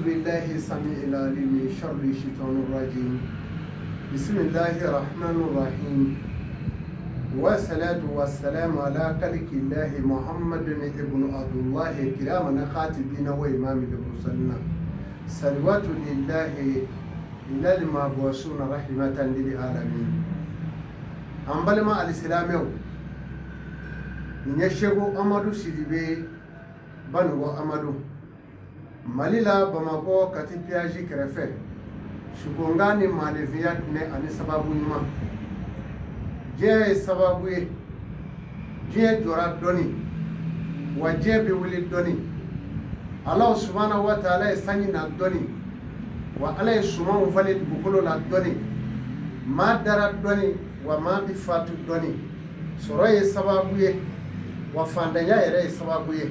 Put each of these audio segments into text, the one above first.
بالله السميع العليم من شر الشيطان الرجيم بسم الله الرحمن الرحيم والصلاة والسلام على خلق الله محمد ابن عبد الله كرام خاتبين وإمام المرسلين صلوات لله إلى المبعوثون رحمة للعالمين an balima alisilamɛw, nin ye Seko Amadu Sidibe, Banugo Amadu, Mali la, Bamakɔ, Kati péage kɛrɛfɛ. Sukonkan ni maaninfinya tɛnɛ ani sababu ɲuman. Diɲɛ ye sababu ye, diɲɛ jɔra dɔɔni, wa diɲɛ bɛ wuli dɔɔni. Ala subahana wa taala ye sanji na dɔɔni, wa Ala ye sumanw falen dugukolo la dɔɔni. Maa dara dɔɔni, wa maa bɛ fatu dɔɔni. Sɔrɔ ye sababu ye, wa fantanya yɛrɛ ye sababu ye.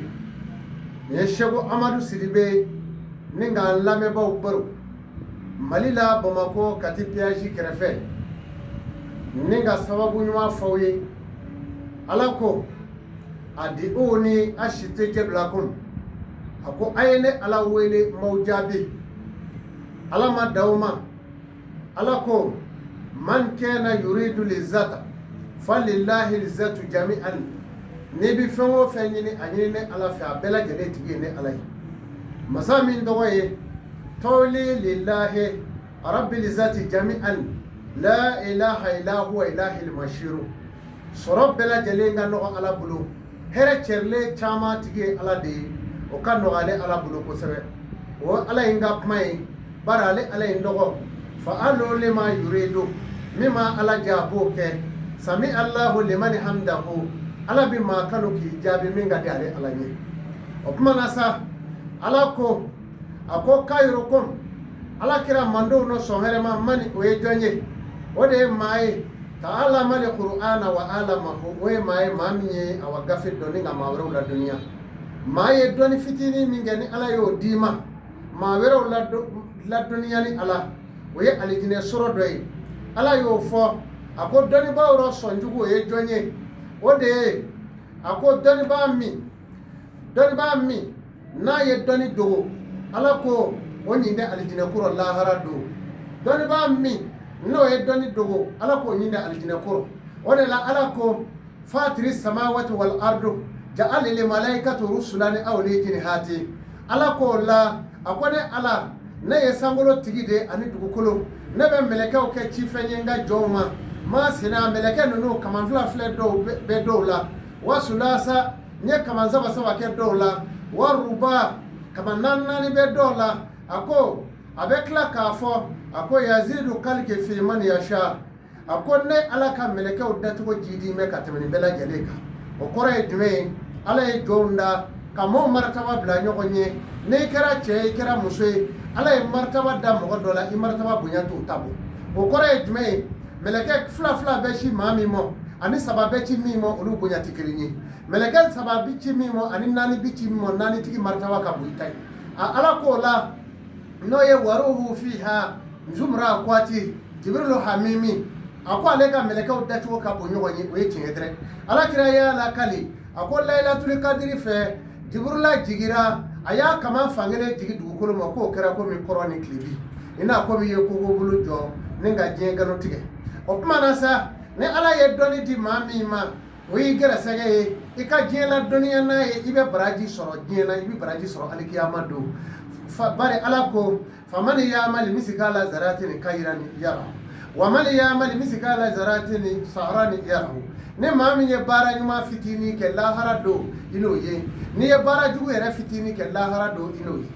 Nin ye Seko Amadu Sidibe ni k'an lamɛnbaaw baro Mali la, Bamakɔ, Kati péage kɛrɛfɛ, ni ka sababu ɲuman f'aw ye. Ala ko adiuni asitajib lakum, a ko a ye ne Ala wele, n b'aw jaabi. Ala ma d'aw ma. Ala ko man kana yuridu lizata falillahi lizatu jami'an. N'i bɛ fɛn o fɛn ɲini, a ɲini ne Ala fɛ, a bɛɛ lajɛlen tigi ye ne Ala ye. Masa min tɔgɔ ye tawli lillahi rabbil zati jami'an la ilaha illa huwa ilahil mashiru. Sɔrɔ bɛɛ lajɛlen ka nɔgɔ Ala bolo, hɛrɛ cɛrilen caman tigi ye Ala de ye, o ka nɔgɔ ale Ala bolo kosɛbɛ. O Ala in ka kuma ye, bari ale Ala in tɔgɔ fa'alu lima yuridu, min ma Ala diya, a b'o kɛ. Sami Allahu limani hamdahu, Ala bɛ maa kanu k'i jaabi min ka di ale Ala ye. O tuma na sa, Ala ko, a ko kayirukum, Ala kira mandenw nɔ sɔn hɛrɛma mani, o ye jɔn ye? O de ye maa ye ta'allama li qur'ana wa 'allamahu, o ye maa ye, maa min ye awa gafe dɔn ni ka maa wɛrɛw ladɔnniya. Maa ye dɔnni fitinin min kɛ, ni Ala y'o d'i ma, maa wɛrɛw ladɔnniya ni Ala, o ye alijinɛ sɔrɔ dɔ ye. Ala y'o fɔ, a ko dɔnnibaaw rɔ sɔnjugu, o ye jɔn ye? O de ye, a ko dɔnnibaa min n'a ye dɔnni dogo, Ala ko o ɲin tɛ alijinɛ kɔrɔ lahara don. Dɔnnibaa min n'o ye dɔnni dogo, Ala k'o ɲin tɛ alijinɛ kɔrɔ. O de la Ala ko fatiri samawati wal ardu ja'ala lil malaikatu rusulan uli ajnihati. Ala k'o la, a ko ne Ala, ne ye sankolo tigi de ani dugukolo, ne bɛ mɛlɛkɛw kɛ cifɛn ye n ka jɔnw ma. Masina mɛlɛkɛ ninnu, kaman fila filɛ dɔw bɛ dɔw la, wa sulasa, n ye kaman saba saba kɛ dɔw la, wa ruba, kaman naani naani bɛ dɔw la. A ko a bɛ tila k'a fɔ, a ko yazidu kaliki fi man yasha. A ko ne Ala ka mɛlɛkɛw dacogo jidi bɛ ka tɛmɛ nin bɛɛ lajɛlen kan. O kɔrɔ ye jumɛn ye? Ala ye jɔnw da ka maaw marataba bila ɲɔgɔn ye. N'i kɛra cɛ ye, i kɛra muso ye, Ala ye marataba da mɔgɔ dɔ la, i marataba bonya t'o ta bɔ. O kɔrɔ ye jumɛn ye? Mɛlɛkɛ fila fila bɛ si maa min ma ani saba bɛ ci min ma, olu bonya tɛ kelen ye. Mɛlɛkɛ saba bi ci min ma ani naani bi ci min ma, naani tigi marataba ka bon i ta ye. A Ala k'o la, n'o ye waruhu fiha zumra kwati jibrilu hamimi, a ko ale ka mɛlɛkɛw dacogo ka bon ɲɔgɔn ye. O ye tiɲɛ dɛrɛ. Ala kira y'a lakali, a ko layilatuli kadiri fɛ, Jiburula jigira, a y'a kaman fankelen jigi dugukolo ma, k'o kɛra komi kɔrɔn ni tilebi, i n'a komi i ye kogobolo jɔ ni ka diɲɛ gano tigɛ. O tuma na sa, ni Ala ye dɔnni di maa min ma, o y'i gɛrɛsɛgɛ ye. I ka diɲɛ la dɔnniya n'a ye, i bɛ baraji sɔrɔ diɲɛ na, i bɛ baraji sɔrɔ alikiyama don. Bari Ala ko famani yamali misikala zaratini kayirani yara wa mani yamali misikala zaratini saharani yarahu. Ni maa min ye baara ɲuman fitinin kɛ, lahara don i n'o ye. N'i ye baara jugu yɛrɛ fitinin kɛ, lahara don i n'o ye.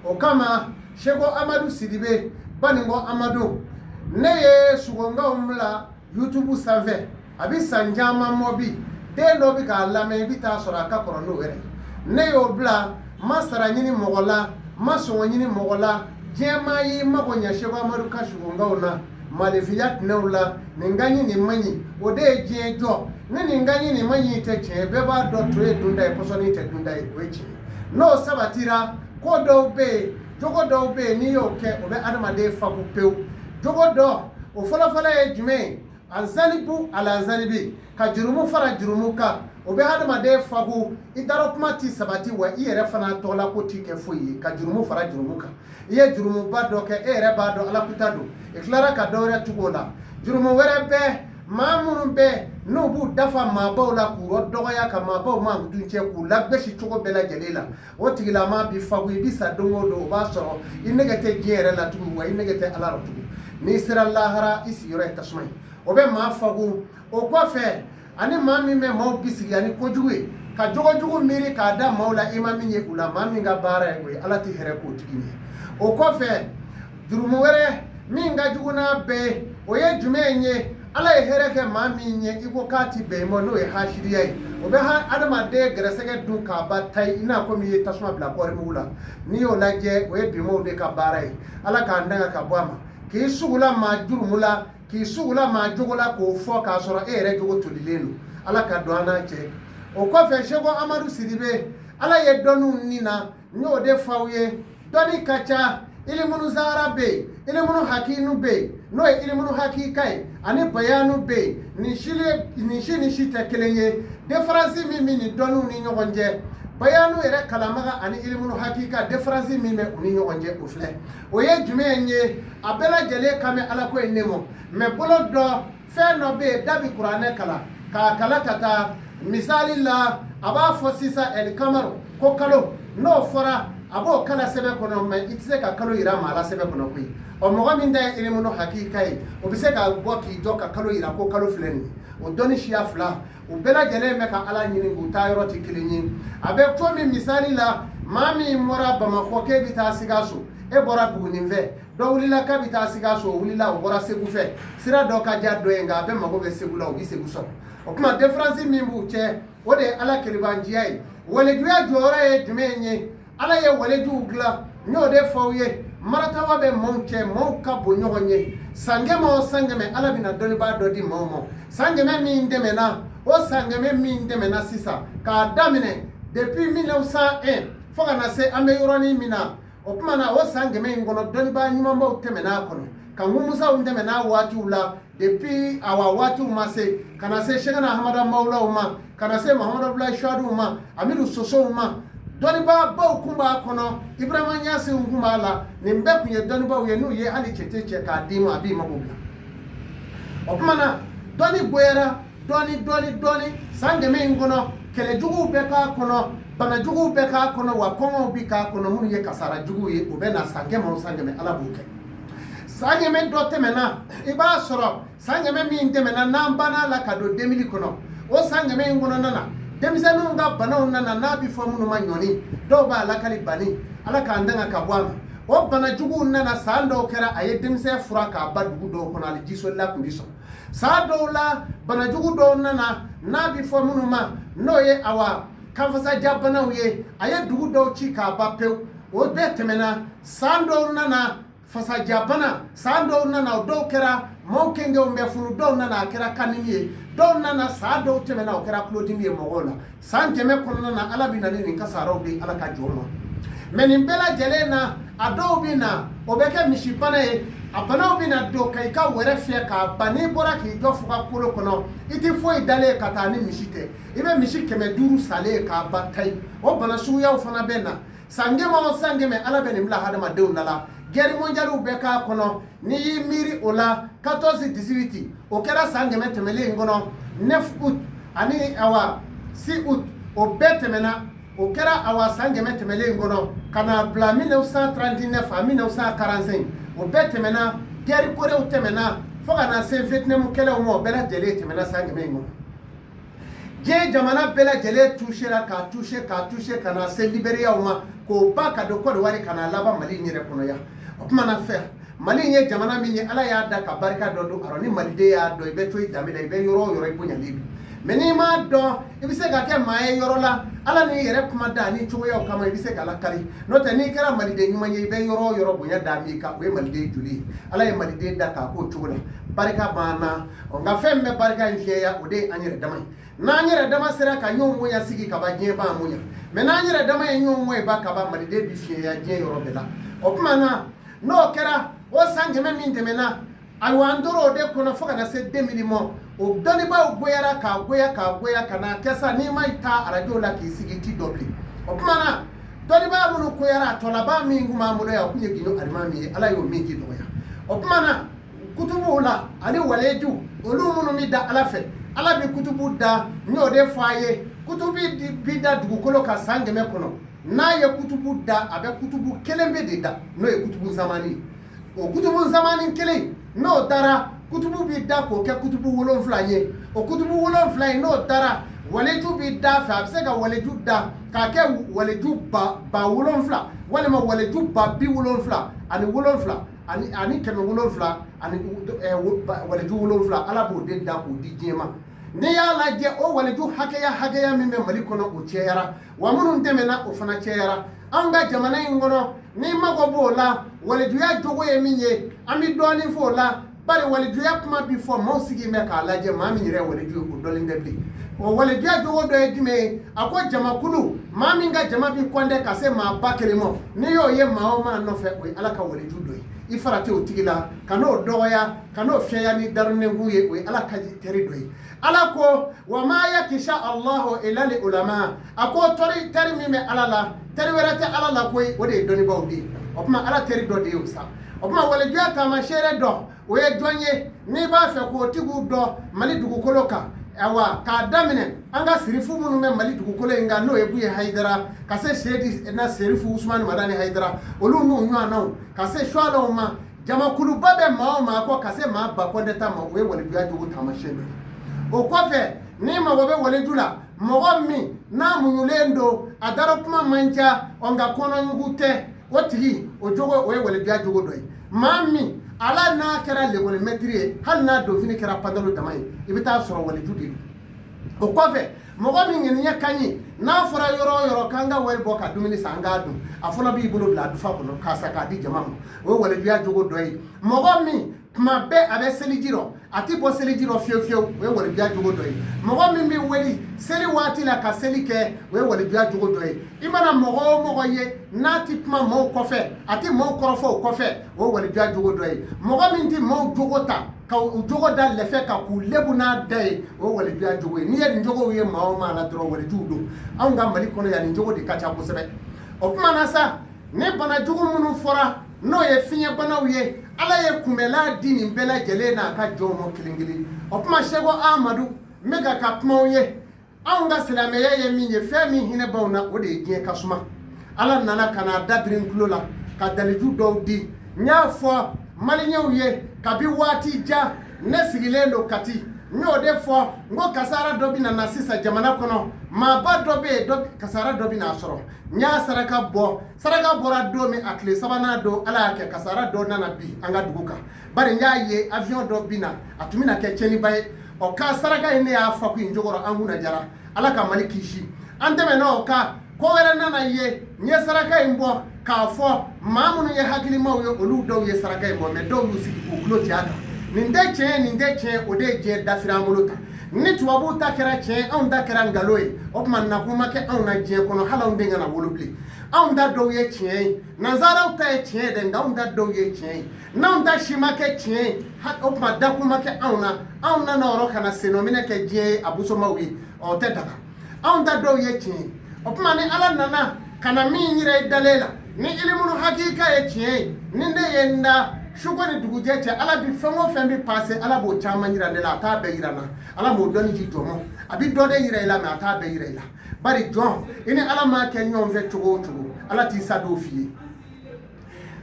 O kama, Seko Amadu Sidibe, Baninko Amadu, ne ye sugonkanw bila YouTube sanfɛ, a bɛ san caman mɔ bi. Den dɔ bɛ k'a lamɛn, i bɛ taa sɔrɔ a ka kɔrɔ n'o yɛrɛ. Ne y'o bila, n ma sara ɲini mɔgɔ la, n ma sɔngɔ ɲini mɔgɔ la. Diɲɛ maa y'i mago ɲɛ Seko Amadu ka sugonkanw na, maalifiya tɛnɛw la. Nin ka ɲi, nin man ɲi, o de ye diɲɛ jɔ. Ni nin ka ɲi, nin man ɲi tɛ tiɲɛ ye. Bɛɛ b'a dɔn to ye dunda ye, pɔsɔni tɛ dunda ye, o ye tiɲɛ ye. N'o sabatira, ko dɔw bɛ yen, jogo dɔw bɛ yen, n'i y'o kɛ, o bɛ adamaden fagu pewu. Jogo dɔ, o fɔlɔfɔlɔ ye jumɛn ye? Azanibu alazanibi, ka jurumu fara jurumu kan, O bɛ hadamaden fagu, i darɔ kuma ti sabati, wa i yɛrɛ fana tɔgɔla ko ti kɛ foyi ye, ka jurumu fara jurumu kan. I ye jurumuba dɔ kɛ, e yɛrɛ b'a dɔn Ala kuta don, i tilara ka dɔ wɛrɛ tugu o la. Jurumu wɛrɛ bɛ maa minnu bɛ n'u b'u dafa maabaw la, k'u dɔgɔya, ka maabaw mankutu cɛ, k'u lagosi cogo bɛɛ lajɛlen la, o tigilamaa bi fagu. I bi sa don o don, o b'a sɔrɔ i nege tɛ diɲɛ yɛrɛ la tugun, wa i nege tɛ Ala la tugun. N'i sera lahara, i sigiyɔrɔ ye tasuma ye. O bɛ maa fagu. O kɔfɛ, ani maa min bɛ maaw bisigiya ni kojugu ye, ka jogojugu miiri k'a da maaw la, i ma min ye u la, maa min ka baara ye o ye, Ala tɛ hɛrɛ k'o tigi ye. O kɔfɛ, jurumu wɛrɛ min ka jugu n'a bɛɛ ye, o ye jumɛn ye? Ala ye hɛrɛ kɛ maa min ye, i ko k'a ti bɛn i ma, n'o ye hasidiya ye. O bɛ adamaden gɛrɛsɛgɛ dun k'a ba ta i n'a komi i ye tasuma bila kɔɔrimugu la. N'i y'o lajɛ, o ye bimɔw de ka baara ye. Ala k'an danga ka bɔ a ma. K'i sugula maa jurumu la, k'i sugula maa jogo la, k'o fɔ k'a sɔrɔ e yɛrɛ jogo tolilen don, Ala ka don an n'a cɛ. O kɔfɛ, Seko Amadu Sidibe, Ala ye dɔnniw nin na, n y'o de fɔ aw ye. Dɔnni ka ca. Ilimunu zahara bɛ yen, ilimunu hakinu bɛ yen, n'o ye ilimunu hakika ye, ani bayanu bɛ yen. Nin si nin si ni si tɛ kelen ye. Différence min bɛ nin dɔnniw ni ɲɔgɔn cɛ, bayanu yɛrɛ kalanbaga ani ilimunu hakika, différence min bɛ u ni ɲɔgɔn cɛ, o filɛ. O ye jumɛn ye? A bɛɛ lajɛlen kan bɛ Ala ko in ne ma, mais bolo dɔ fɛn dɔ bɛ yen, da bi kuranɛ kalan k'a kala ka taa. Misali la, a b'a fɔ sisan ɛli kamaru ko kalo, n'o fɔra, a b'o kala sɛbɛn kɔnɔ, mais i tɛ se ka kalo yira maa la sɛbɛn kɔnɔ koyi. Ɔ, mɔgɔ min ta ye ilimunu hakika ye, o bɛ se ka bɔ k'i jɔ ka kalo yira ko kalo filɛ nin ye. O dɔnni siya fila, u bɛɛ lajɛlen bɛ ka Ala ɲini, k'u taa yɔrɔ tɛ kelen ye. A bɛ to min, misali la, maa min bɔra Bamakɔ k'e bɛ taa Sikaso, e bɔra Buguni fɛ, dɔ wulila k'a bɛ taa Sikaso, o wulila, o bɔra Segu fɛ. Sira dɔ ka diya dɔ ye, nka a bɛɛ mago bɛ Segu la, o bɛ Segu sɔrɔ. O tuma, différence min b'u cɛ, o de ye Ala kelebanciya ye. Walijuya jɔyɔrɔ ye jumɛn ye? Ala ye walijuw dilan, n y'o de fɔ aw ye. Maratawa bɛ maaw cɛ, maaw ka bon ɲɔgɔn ye. San 100 o san 100, Ala bɛna dɔnnibaa dɔ di maaw ma. San 100 min tɛmɛna, o san 100 min tɛmɛna sisan, k'a daminɛ depuis 1901 fo ka na se an bɛ yɔrɔnin min na, o tuma na, o san 100 in kɔnɔ, dɔnnibaa ɲumanbaw tɛmɛna a kɔnɔ. Kanku Musaw tɛmɛna a waatiw la, depuis awa waatiw ma se ka na se Sɛkɛna Hamada Mawulaw ma, ka na se Mahamadu Abudulayi Suwaduw ma, Amidu Sosow ma, dɔnnibaabaw kun b'a kɔnɔ, Ibrahima Ɲasiw kun b'a la. Nin bɛɛ kun ye dɔnnibaaw ye, n'u ye hali cɛncɛn cɛ k'a d'i ma, a b'i mago bila. O tuma na, dɔnni goyara dɔɔni dɔɔni dɔɔni san 100 in kɔnɔ. Kɛlɛjuguw bɛ k'a kɔnɔ, banajuguw bɛ k'a kɔnɔ, wa kɔngɔw bɛ k'a kɔnɔ, minnu ye kasara juguw ye. O bɛ na san 100 o san 100, Ala b'o kɛ. San 100 dɔ tɛmɛna, i b'a sɔrɔ san 100 min tɛmɛna, n'an banna la ka don 2000 kɔnɔ, o san 100 in kɔnɔna na, denmisɛnninw ka banaw nana, n'a bɛ fɔ minnu ma ɲɔni, dɔw b'a lakali bani, Ala k'an tanga ka bɔ a ma. O bana juguw nana. San dɔw kɛra, a ye denmisɛn fura k'a ba dugu dɔw kɔnɔ, hali jisolila tun tɛ sɔn. San dɔw la, banajugu dɔw nana, n'a bɛ fɔ minnu ma, n'o ye awa kanfasajabanaw ye, a ye dugu dɔw ci k'a ba pewu. O bɛɛ tɛmɛna. San dɔw nana fasajabana, san dɔw nana, o dɔw kɛra maaw kengew bɛ funu, dɔw nana a kɛra kanimi ye, dɔw nana, san dɔw tɛmɛna, o kɛra tulodimi ye mɔgɔw la. San 100 kɔnɔna na, Ala bɛ na ni nin kasaraw de, Ala ka jɔn ma. Mais nin bɛɛ lajɛlen na, a dɔw bɛ na, o bɛ kɛ misibana ye. A banaw bɛ na don ka i ka wɛrɛ fiyɛ k'a ban. N'i bɔra k'i jɔ fuga kolo kɔnɔ, i tɛ foyi dalen ka taa ni misi tɛ, i bɛ misi 500 salen k'a ba tayi. O bana suguyaw fana bɛ na. San 100 o san 100, Ala bɛ nin bila hadamadenw da la. Guerre mondiale bɛ k'a kɔnɔ. N'i y'i miiri o la, 14 18, o kɛra san 100 tɛmɛlen in kɔnɔ. 9 août ani awa 6 août, o bɛɛ tɛmɛna. O kɛra awa san 100 tɛmɛlen in kɔnɔ, ka na bila 1939 à 1945, o bɛɛ tɛmɛna. Guerre Korew tɛmɛna fo ka na se Vietnam kɛlɛw ma, o bɛɛ lajɛlen tɛmɛna san 100 in kɔnɔ. Diɲɛ jamana bɛɛ lajɛlen touchera, k'a touché, k'a touché, ka na se Liberiyaw ma, k'o ba ka don Côte d'Ivoire, ka na laban Mali in yɛrɛ kɔnɔ yan. O tuma na fɛ, Mali in ye jamana min ye, Ala y'a da ka barika dɔ don a rɔ. Ni maliden y'a dɔn, i bɛ to i danbe la, i bɛ yɔrɔ o yɔrɔ, i bonyalen don. Mais n'i m'a dɔn, i bɛ se ka kɛ maa ye yɔrɔ la, Ala n'i yɛrɛ kuma da ani cogoyaw kama, i bɛ se ka lakari. N'o tɛ, n'i kɛra maliden ɲuman ye, i bɛ yɔrɔ o yɔrɔ, bonya da b'i kan. O ye maliden joli ye. Ala ye maliden da k'a k'o cogo la, barika b'an na. Nka fɛn min bɛ barika in fiyɛya, o de ye an yɛrɛ dama ye. N'an yɛrɛ dama sera ka ɲɔgɔn bonya sigi ka ban, diɲɛ b'an bonya. Mais n'an yɛrɛ dama ye ɲɔgɔn bonya ba ka ban, maliden bi fiɲɛya diɲɛ yɔrɔ bɛɛ la. O tuma na, n'o kɛra, o san 100 min tɛmɛna, ayiwa, an tora o de kɔnɔ fo ka na se 2000 ma. O dɔnnibaaw goyara k'a goya k'a goya ka n'a kɛ sa, n'i ma taa arajo la k'i sigi, i ti dɔn bilen. O tuma na, dɔnnibaa minnu goyara, a tɔ laban min tun b'an bolo yan, o tun ye Gindo Alimami ye. Ala y'o min ji dɔgɔya. O tuma na, kutubuw la ani waleju, olu minnu bɛ da Ala fɛ, Ala bɛ kutubu da. N y'o de fɔ a ye, kutubu bi da dugukolo kan san 100 kɔnɔ. N'a ye kutubu da, a bɛ kutubu kelen bɛ de da, n'o ye kutubu zamani ye. O kutubu zamani kelen, n'o dara, kutubu bɛ da k'o kɛ kutubu 7 ye. O kutubu 7 in, n'o dara, waleju bɛ da fɛ. A bɛ se ka waleju da k'a kɛ waleju 70,000 walima waleju 77,000 ani 700 ani waleju 7. Ala b'o de da k'o di diɲɛ ma. N'i y'a lajɛ, o waliju hakɛya hakɛya min bɛ Mali kɔnɔ, o cɛyara wa, minnu tɛmɛna, o fana cɛyara anw ka jamana in kɔnɔ. N'i mago b'o la, walijuya jogo ye min ye, an bɛ dɔɔnin fɔ o la. Bari walijuya kuma bi fɔ, maaw sigi bɛ k'a lajɛ, maa min yɛrɛ ye waliju ye, o dɔnlen tɛ bilen. O walijuya jogo dɔ ye jumɛn ye? A ko jamakulu, maa min ka jama bi kɔntɛ ka se maa 1000 ma, n'i y'o ye maa o maa nɔfɛ, o ye Ala ka waliju dɔ ye. I farati o tigi la, ka n'o dɔgɔya, ka n'o fiyɛya ni darunenkun ye, o ye Ala ka teri dɔ ye. Ala ko wa ma yakisha Allahu illa li ulama. A ko teri min bɛ Ala la, teri wɛrɛ tɛ Ala la koyi, o de ye dɔnnibaaw de ye. O tuma, Ala teri dɔ de ye o sa. O tuma, walijuya taamasere dɔ, o ye jɔn ye? N'i b'a fɛ k'o tigiw dɔn Mali dugukolo kan, awa, k'a daminɛ an ka sirifu minnu bɛ Mali dugukolo in kan, n'o ye Buye Hayidara, ka se Seyidi na Serifu Usumani Madani Hayidara, olu n'u ɲɔgɔnnaw, ka se Suwalaw ma, jamakuluba bɛ maa o maa kɔ, ka se maa ba kɔntɛ ta ma, o ye walijuya jogo taamasiyɛn dɔ ye. O kɔfɛ, n'i mago bɛ waliju la, mɔgɔ min n'a muɲulen don, a dara kuma man ca, ɔ nka kɔnɔɲugu tɛ, o tigi o jogo, o ye walijuya jogo dɔ ye. Maa min ala n'a kɛra lekɔli mɛtiri ye, hali n'a donfini kɛra pantalon dama ye, i bɛ taa sɔrɔ waliju de don. O kɔfɛ, mɔgɔ min ŋaniya ka ɲi, n'a fɔra yɔrɔ o yɔrɔ k'an ka wari bɔ ka dumuni san, an k'a dun, a fɔlɔ b'i bolo bila a dufa kɔnɔ k'a san k'a di jama ma, o ye walijuya jogo dɔ ye. Mɔgɔ min tuma bɛɛ a bɛ seliji rɔ, a tɛ bɔ seliji rɔ fiyewu fiyewu, o ye walijuya jogo dɔ ye. Mɔgɔ min bɛ wuli seli waati la ka seli kɛ, o ye walijuya jogo dɔ ye. I mana mɔgɔ o mɔgɔ ye n'a tɛ kuma maaw kɔfɛ, a tɛ maaw kɔrɔfɔ o kɔfɛ, o ye walijuya jogo dɔ ye. Mɔgɔ min tɛ maaw jogo ta ka u jogo da lɛfɛ ka k'u lebu n'a da ye, o ye walijuya jogo ye. N'i ye nin jogow ye maa o maa la dɔrɔn, walijuw don. Anw ka Mali kɔnɔ yan, nin jogo de ka ca kosɛbɛ. O tuma na sa, ni bana jugu minnu fɔra, n'o ye fiɲɛbanaw ye, Ala ye kunbɛla di nin bɛɛ lajɛlen n'a ka jɔnw ma kelen kelen. O tuma, Seko Amadu n bɛ ka kumaw ye. Anw ka silamɛya ye min ye, fɛn min hinɛ b'anw na, o de ye diɲɛ ka suma. Ala nana ka n'a da biri n tulo la ka daliju dɔw di. N y'a fɔ maliyɛnw ye kabi waati jan, ne sigilen don Kati, n y'o de fɔ, n ko kasara dɔ bɛ na sisan jamana kɔnɔ, maaba dɔ bɛ yen, kasara dɔ bɛ n'a sɔrɔ. N y'a saraka bɔ, saraka bɔra don min, a tile sabanan don, Ala y'a kɛ kasara dɔ nana bi an ka dugu kan. Bari n y'a ye avion dɔ bɛ na, a tun bɛna kɛ tiɲɛniba ye. Ɔ ka saraka in, ne y'a fa ko in jɔkɔrɔ, an kunna jara. Ala ka Mali kisi. An tɛmɛna o kan, ko wɛrɛ nana ye. N ye saraka in bɔ k'a fɔ maa minnu ye hakilimaw ye, olu dɔw ye saraka in bɔ, mais dɔw y'u sigi k'u tulo cɛ a kan. Nin tɛ tiɲɛ, nin tɛ tiɲɛ, o de ye diɲɛ dafiri an bolo ta. Ni tubabuw ta kɛra tiɲɛ, anw ta kɛra nkalon ye, o tuma nakun ma kɛ anw na diɲɛ kɔnɔ, hali anw den kana wolo bilen. Anw ta dɔw ye tiɲɛ ye, nanzaraw ta ye tiɲɛ ye dɛ, nka anw ta dɔw ye tiɲɛ ye. N'anw ta si ma kɛ tiɲɛ ye, o tuma dakun ma kɛ anw na. Anw nana yɔrɔ ka na sennɔminɛ kɛ diɲɛ ye, a bosomaw ye, ɔ tɛ daga. Anw ta dɔw ye tiɲɛ ye. O tuma, ni Ala nana ka na min yira i dalen la, ni ilimunu hakika ye tiɲɛ ye, ni ne ye n da suko ni dugujɛ cɛ, Ala bi fɛn o fɛn bi pase, Ala b'o caman yira ne la. A t'a bɛɛ yira n na. Ala m'o dɔnni di jɔn ma. A bi dɔ de yira i la, mais a t'a bɛɛ yira i la. Bari jɔn, i ni Ala m'a kɛ ɲɔgɔn fɛ cogo o cogo, Ala t'i sa dɔw f'i ye.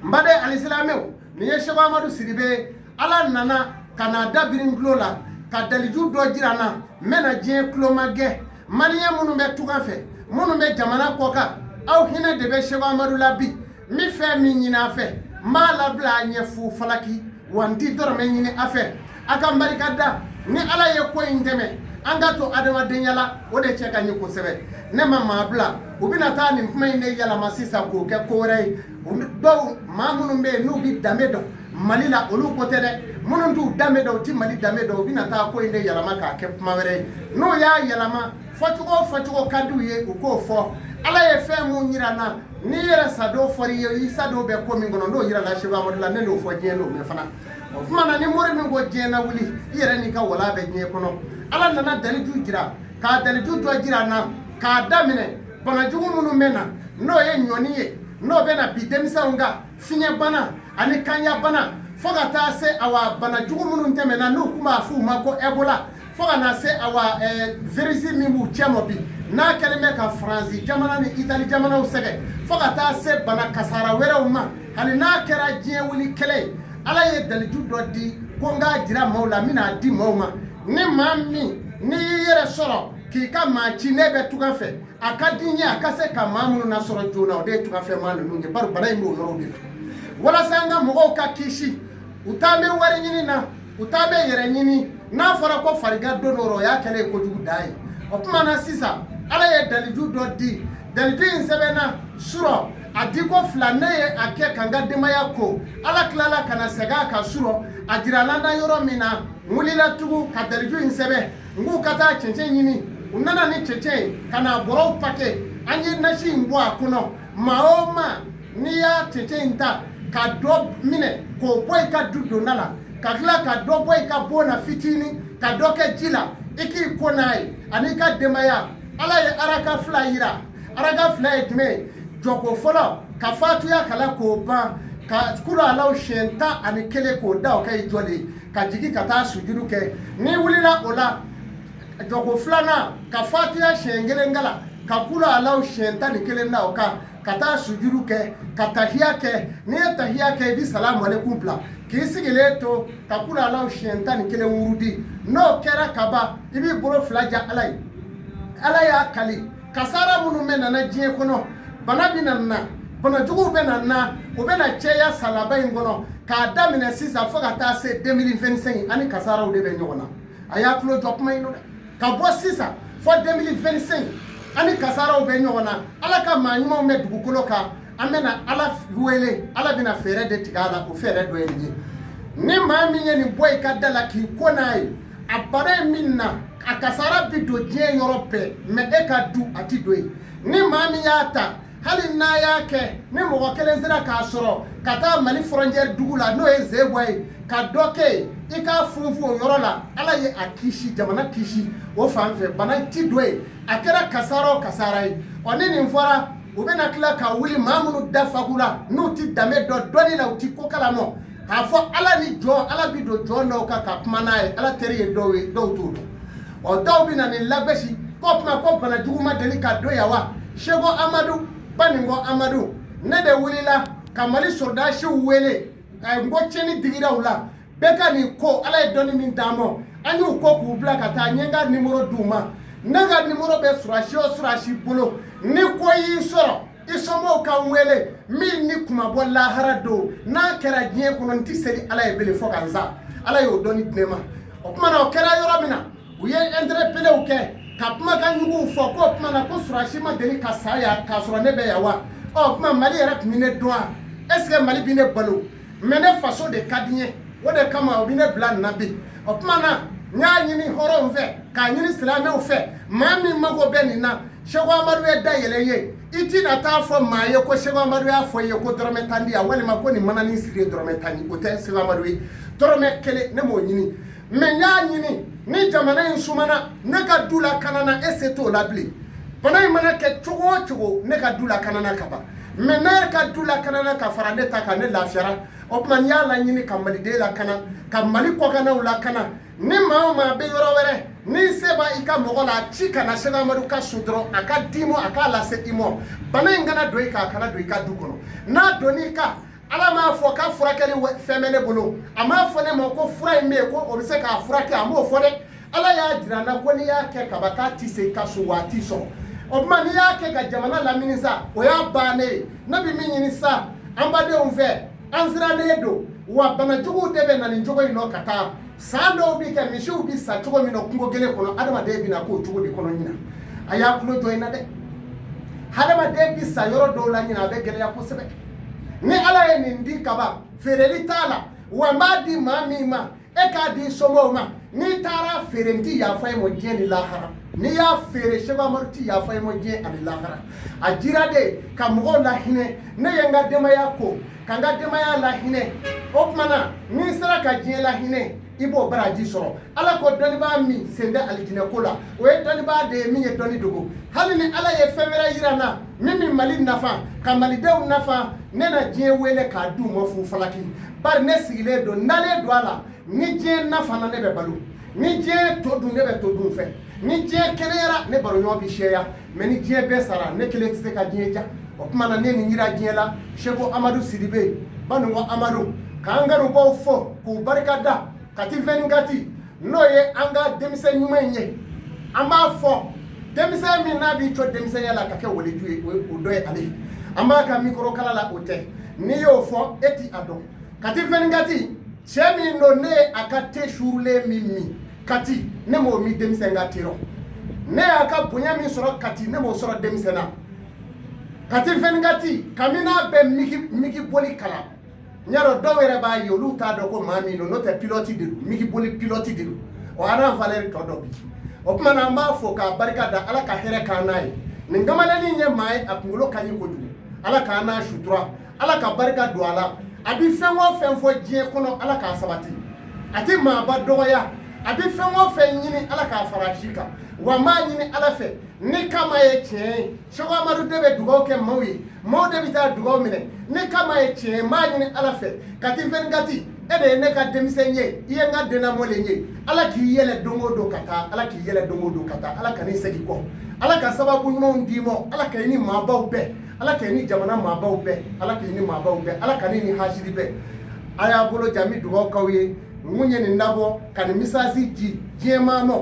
N baden alisilamɛw, nin ye Seko Amadu Sidibe. Ala nana ka n'a da biri n tulo la ka daliju dɔ jira n na. N bɛna diɲɛ tulomagɛ. Maliyɛn minnu bɛ tunga fɛ, minnu bɛ jamana kɔ kan, aw hinɛ de bɛ Seko Amadu la bi. N bɛ fɛn min ɲini a fɛ, n b'a labila a ɲɛ fu falaki wa, n ti dɔrɔmɛ ɲini a fɛ. A ka n barika da. Ni Ala ye ko in dɛmɛ, an ka to adamadenya la, o de cɛ ka ɲi kosɛbɛ. Ne ma maa bila, u bɛna taa nin kuma in de yɛlɛma sisan k'o kɛ ko wɛrɛ ye. Dɔw, maa minnu bɛ yen n'u bɛ danbe dɔn Mali la, olu ko tɛ dɛ. Minnu t'u danbe dɔn, u tɛ Mali danbe dɔn, u bɛna taa ko in de yɛlɛma k'a kɛ kuma wɛrɛ ye. N'u y'a yɛlɛma, fɔcogo o fɔcogo ka d'u ye, u k'o fɔ. Ala ye fɛn mun yira n na, n'i yɛrɛ sadon fɔra i ye, i sadon bɛ ko min kɔnɔ, n'o yira la Seko Amadu la, ne n'o fɔ diɲɛ n'o mɛn fana. O tuma na, ni mori min ko diɲɛ na wuli, i yɛrɛ n'i ka wala bɛ diɲɛ kɔnɔ. Ala nana daliju jira, k'a daliju dɔ jira n na, k'a daminɛ banajugu minnu bɛ na, n'o ye ɲɔni ye, n'o bɛ na bi denmisɛnw kan, fiɲɛbana ani kanyabana, fo ka taa se awa banajugu minnu tɛmɛna, n'u tun b'a f'u ma ko Ebola, fo ka na se awa virus min b'u cɛ mɔ bi, n'a kɛlen bɛ ka Faransi jamana ni Itali jamanaw sɛgɛn, fo ka taa se bana kasara wɛrɛw ma. Hali n'a kɛra diɲɛ wuli kɛlɛ ye, Ala ye daliju dɔ di ko n k'a jira maaw la, n bɛna di maaw ma. Ni maa min n'i y'i yɛrɛ sɔrɔ k'i ka maa ci, ne bɛ tunga fɛ, a ka di n ye a ka se ka maa minnu nasɔrɔ joona, o de ye tungafɛ maa ninnu ye, bari bana in b'o yɔrɔw de la. Walasa an ka mɔgɔw ka kisi, u taa bɛ wari ɲini na, u taa bɛ yɛrɛ ɲini. N'a fɔra ko farigan don dɔ, o y'a kɛlen ye kojugu dan ye. O tuma na sisan, Ala ye daliju dɔ di. Daliju in sɛbɛnna surɔ, a di ko fila, ne ye a kɛ ka n ka denbaya ko. Ala tilala ka na segin a kan surɔ, a jirala n na yɔrɔ min na, n wulila tugun ka daliju in sɛbɛn. N k'u ka taa cɛncɛn ɲini, u nana ni cɛncɛn ye ka na bɔrɔw pake. An ye nasi in bɔ a kɔnɔ. Maa o maa n'i y'a cɛncɛn in ta ka dɔ minɛ k'o bɔ i ka du donda la, ka tila ka dɔ bɔ i ka bon na fitinin, ka dɔ kɛ ji la, i k'i ko n'a ye ani ka denbaya. Ala ye araka fila yira. Araka fila ye jumɛn ye? Jɔko fɔlɔ, ka fatuya kala k'o ban, ka kulu alaw siɲɛ 11 k'o da o kɛ i jɔlen, ka jigin ka taa sujudu kɛ. N'i wulila o la, jɔko filanan, ka fatuya siɲɛ kelen kala, ka kulu alaw siɲɛ 11 da o kan, ka taa sujudu kɛ, ka tahiya kɛ. N'i ye tahiya kɛ, i bɛ salamu aleykum bila, k'i sigilen to ka kulu alaw siɲɛ 11 wurudi. N'o kɛra ka ban, i b'i bolo fila ja Ala ye. Ala y'a kali, kasara minnu bɛ nana diɲɛ kɔnɔ, bana bɛ na, bana juguw bɛ na, u bɛ na cɛya salaba in kɔnɔ, k'a daminɛ sisan fo ka taa se 2025, ani kasaraw de bɛ ɲɔgɔn na. A y'a tulo jɔ kuma in dɛ. Ka bɔ sisan fo 2025, ani kasaraw bɛ ɲɔgɔn na. Ala ka maa ɲumanw bɛ dugukolo kan, an bɛna Ala wele, Ala bɛna fɛɛrɛ de tigɛ a la. O fɛɛrɛ dɔ ye nin ye: ni maa min ye nin bɔ i ka da la k'i ko n'a ye, a bana ye min na, a kasara bi don diɲɛ yɔrɔ bɛɛ, mɛ e ka du a ti don yen. Ni maa min y'a ta, hali n'a y'a kɛ ni mɔgɔ kelen sera k'a sɔrɔ ka taa Mali frontière dugu la, n'o ye Zebɔ ye, ka dɔ kɛ yen, i k'a funfun o yɔrɔ la, Ala ye a kisi, jamana kisi o fan fɛ, bana ti don yen. A kɛra kasara o kasara ye. Ɔ, ni nin fɔra, u bɛna tila ka wuli maa minnu da fakula, n'u ti danbe dɔn dɔnni la, u ti ko kalama, k'a fɔ Ala ni jɔn, Ala bi don jɔn dɔw kan ka kuma n'a ye. Ala teri ye dɔw ye, dɔw t'o dɔn. Ɔ, dɔw bɛ na nin lagosi k'o tuma ko bana jugu ma deli ka don yan wa. Seko Amadu Baninkɔ Amadu, ne de wulila ka Mali sɔrɔdasiw wele, n ko tiɲɛni digira u la, bɛɛ ka nin ko. Ala ye dɔnni min d'an ma, an y'u ko k'u bila ka taa. N ye n ka nimoro d'u ma. Ne ka nimoro bɛ sɔrɔsi o sɔrɔsi bolo. Ni ko y'i sɔrɔ, i somɔgɔw ka n wele. Min ni kuma bɔ lahara don, n'a kɛra diɲɛ kɔnɔ, n ti seli Ala ye bele fo ka n sa. Ala y'o dɔnni di ne ma. O tuma na, o kɛra yɔrɔ min na, u ye interpellew kɛ ka kumakan juguw fɔ k'o tuma na ko sɔrɔsi ma deli ka sa yan k'a sɔrɔ ne bɛ yan wa. Ɔ tuma, Mali yɛrɛ tun bɛ ne dɔn wa? Est ce que Mali bɛ ne balo? Mais ne faso de ka di n ye, o de kama o bɛ ne bila nin na bi. O tuma na, n y'a ɲini hɔrɔnw fɛ, k'a ɲini silamɛw fɛ, maa min mago bɛ nin na, Seko Amadu ye da yɛlɛ ye. I tɛna taa fɔ maa ye ko Seko Amadu y'a fɔ i ye ko dɔrɔmɛ 10 di yan, walima ko nin manani siri ye dɔrɔmɛ 10 ye. O tɛ Seko Amadu ye. Dɔrɔmɛ kelen ne m'o ɲini, mais n y'a ɲini ni jamana in sumana, ne ka du lakana na, e se t'o la bilen. Bana in mana kɛ cogo o cogo, ne ka du lakanana ka ban, mais ne yɛrɛ ka du lakanana ka fara ne ta kan, ne lafiyara. O tuma, n y'a laɲini ka maliden lakana, ka Mali kɔkannaw lakana. Ni maa o maa bɛ yɔrɔ wɛrɛ, n'i se b'a i ka mɔgɔ la, a ci ka na Seko Amadu ka so dɔrɔn, a ka d'i ma, a k'a lase i ma. Bana in kana don i kan, a kana don i ka du kɔnɔ. N'a donn'i kan, Ala m'a fɔ k'a furakɛli fɛn bɛ ne bolo, a m'a fɔ ne ma ko fura in bɛ yen ko o bɛ se k'a furakɛ, a m'o fɔ dɛ. Ala y'a jira n na ko n'i y'a kɛ kaba, k'a ti se i ka so wa, a t'i sɔrɔ. O tuma, n'i y'a kɛ ka jamana lamini sa, o y'a bannen ye. Ne bɛ min ɲini sa an badenw fɛ, an sirannen don wa, banajuguw de bɛ na nin cogo in nɔ ka taa. San dɔw bi kɛ, misiw bi sa cogo min na kungo kelen kɔnɔ, adamaden bɛna k'o cogo de kɔnɔ ɲina. A y'a tulo jɔ in na dɛ. Hadamaden bi sa yɔrɔ dɔw la ɲina, a bɛ gɛlɛya kosɛbɛ. Ni Ala ye nin di kaba, feereli t'a la wa. N b'a di maa min ma, e k'a di somɔgɔw ma. N'i taara feere, n ti yafa e ma diɲɛ ni lahara. N'i y'a feere, Seko Amadu ti yafa i ma diɲɛ ani lahara. A jira de ka mɔgɔw lahinɛ. Ne ye n ka denbaya ko ka n ka denbaya lahinɛ. O tuma na, n'i sera ka diɲɛ lahinɛ, i b'o baraji sɔrɔ. Ala ko dɔnnibaa min sen tɛ alijinɛ ko la, o ye dɔnnibaa de ye min ye dɔnni dogo. Hali ni Ala ye fɛn wɛrɛ yira n na min bɛ Mali nafa, ka malidenw nafa, ne na diɲɛ wele k'a d'u ma fu falaki. Bari ne sigilen don, n dalen don a la, ni diɲɛ nafana, ne bɛ balo. Ni diɲɛ to dun, ne bɛ to dun fɛ. Ni diɲɛ kɛnɛyara, ne baroɲɔgɔn bɛ sɛya. Mais ni diɲɛ bɛɛ sara, ne kelen tɛ se ka diɲɛ ja. O tuma na, ne nin yira diɲɛ la, Seko Amadu Sidibe, Banunkɔ Amadu, k'an kanubaw fo k'u barika da. Kati 24, n'o ye an ka denmisɛn ɲuman in ye, an b'a fɔ denmisɛn min n'a b'i to denmisɛnya la ka kɛ waliju ye, o dɔ ye ale ye. An b'a ka micro kala la, o tɛ n'i y'o fɔ, e ti a dɔn. Kati 24, cɛ min don, ne ye a ka te suurulen min min Kati, ne m'o min denmisɛn ka te rɔ. Ne y'a ka bonya min sɔrɔ Kati, ne m'o sɔrɔ denmisɛn na. Kati 24, kabini n'a bɛ MiG boli kalan, n y'a dɔn dɔw yɛrɛ b'a ye, olu t'a dɔn ko maa min don, n'o tɛ pilote de don, MiG boli pilote de don. O an valeur tɔ dɔ bi. O tuma na, an b'a fo k'a barika da. Ala ka hɛrɛ k'an n'a ye. Nin kamalennin ye maa ye, a kunkolo ka ɲi kojugu. Ala k'an n'a sutura, Ala ka barika don a la. A bɛ fɛn o fɛn fɔ diɲɛ kɔnɔ, Ala k'a sabati. A tɛ maaba dɔgɔya. A bɛ fɛn o fɛn ɲini, Ala k'a fara si kan. Wa n b'a ɲini Ala fɛ, ni kama ye tiɲɛ ye, Seko Amadu de bɛ dugawu kɛ maaw ye, maaw de bɛ taa dugawu minɛ. Ni kama ye tiɲɛ ye, n b'a ɲini Ala fɛ, Kati 24, e de ye ne ka denmisɛn ye, i ye n ka dennamɔlen ye. Ala k'i yɛlɛ don o don ka taa, Ala k'i yɛlɛ don o don ka taa, Ala ka n'i segin kɔ, Ala ka sababu ɲumanw d'i ma, Ala ka i ni maabaw bɛn, Ala ka i ni jamana maabaw bɛn, Ala ka i ni maabaw bɛn, Ala ka ne ni hasidi bɛn. A y'a bolo ja, n bɛ dugawu k'aw ye. Mun ye nin dabɔ ka nin message di diɲɛ maa ma?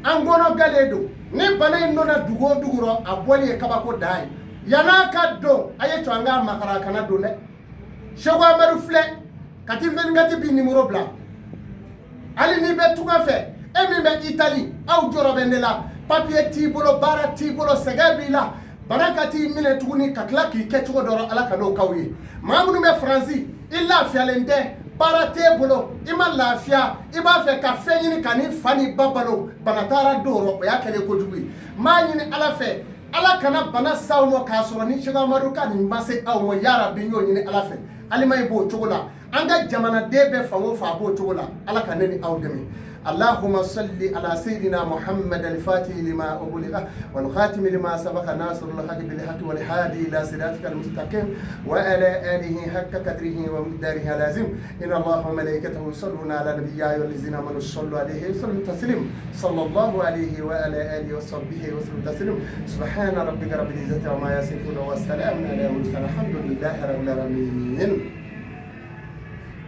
An kɔnɔ galen don. Ni bana in donna dugu o dugu rɔ, a bɔli ye kabako dan ye. Yann'a ka don, a ye to an k'a makara, a kana don dɛ. Seko Amadu filɛ, Kati 24 bi numéro bila. Hali n'i bɛ tunga fɛ, e min bɛ Itali, aw jɔrɔ bɛ ne la. Papiye t'i bolo, baara t'i bolo, sɛgɛn b'i la, bana ka t'i minɛ tuguni ka tila k'i kɛ cogo dɔ, Ala ka n'o k'aw ye. Maa minnu bɛ Faransi, i lafiyalen tɛ, baara t'e bolo, i ma lafiya, i b'a fɛ ka fɛn ɲini ka n'i fa n'i ba balo, bana taara don o rɔ, o y'a kɛlen kojugu ye. N b'a ɲini Ala fɛ, Ala kana bana s'aw ma k'a sɔrɔ ni Seko Amadu ka nin ma se aw ma. Yarabi, n y'o ɲini Ala fɛ. Alimayi b'o cogo la, an ka jamanaden bɛɛ fan o fan a b'o cogo la. Ala ka ne ni aw dɛmɛ. اللهم صل على سيدنا محمد الفاتح لما أغلق والخاتم لما سبق ناصر الحق بالحق والهادي إلى صراطك المستقيم وعلى آله حق قدره ومقداره العظيم. إن الله وملائكته يصلون على النبي، يا أيها الذين آمنوا صلوا عليه وسلموا تسليما. صلى الله عليه وعلى آله وصحبه وسلم تسليما. سبحان ربك رب العزة عما يصفون وسلام على المرسلين، الحمد لله رب العالمين.